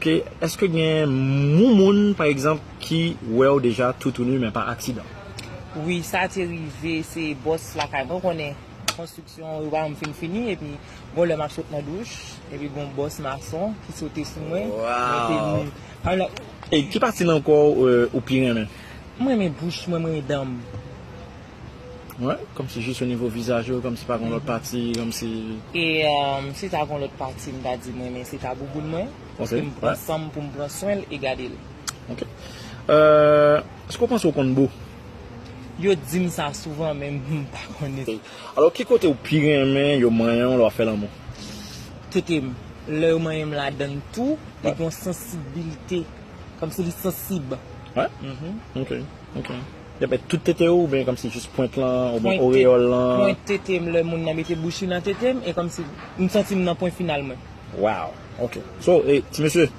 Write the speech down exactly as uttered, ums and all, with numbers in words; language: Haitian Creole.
Se, èske gen moun, moun, pa egzanp, ki wè w deja toutouni, men pa aksidan? Wi, sa te rive, se bòs lakay mwen, konnen konstriksyon yo ba m fin fini, epi bon lè m ap sot nan douch, epi bon bòs mason ki sote sou mwen, mete m. E ki pati nan kò w ou pi renmen? Mwen renmen bouch mwen, mwen renmen dan m. Wè, kòmsi jis o nivo vizaj ou, kòmsi pa gen lòt pati, kòmsi. E um, si ta gen lòt pati, m ta di mwen, men se ta bouboun mwen. Paske m pran san m pou m pran swen l e gade l. Ok. Euh, èske w panse w konn bo? Yo di m sa souvan, men m pa konnen. Alò, ki kote w pi renmen yo manyen w lè w ap fè lanmou? Tete m. Lè yo manyen m ladan l tou, li gen yon sansibilite. Kòmsi li sansib. Wè? Ok, ok. Epi tout tete w oubyen kòmsi jis pwent lan oubyen oreyòl lan? Pwent tete m, lè moun nan mete bouch li nan tete m, e kòmsi m santi m nan pwen final mwen. Wow, ok. So, e, ti mesye,